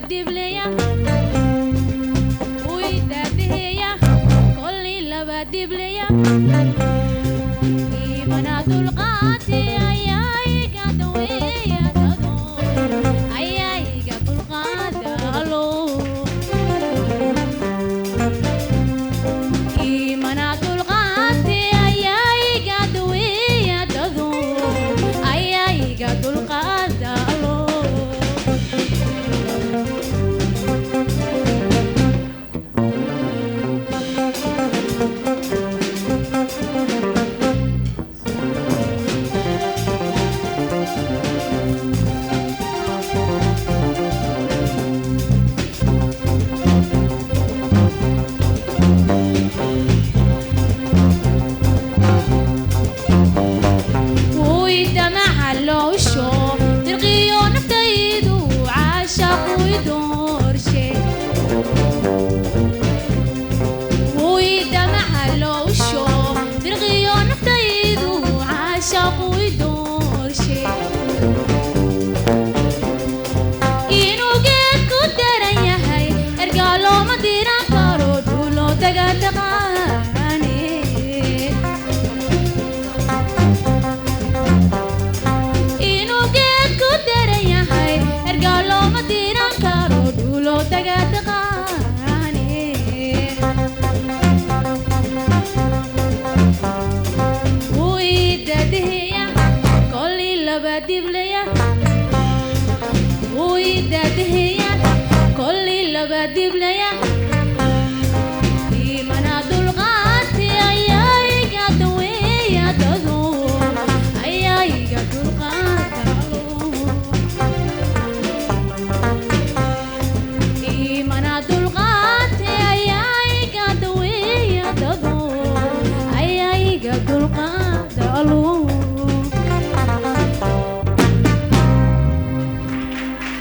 Dibleya uidadeheya kolli laba dibleya imana dulqaate ayaa iga daweeya dado ayaa iga dulqaada alo imana dulqaate ayaa iga daweeya dado ayaa iga dulqaada alo. Wuu idamaca loosho dirqiyo naftaydu caashaqu idoorshe wuu idamaca loosho dirqiyo naftaydu caashaqu idoorshe inuu geed ku daran yahay ergaa looma diran karo dhuulo taga taqaane inuu geed ku daran yahay ergaa looma diran karo dhuulo taga taqaane wuu idadihiya kolli laba dibleya wuu idadihiya kolli laba dibleya.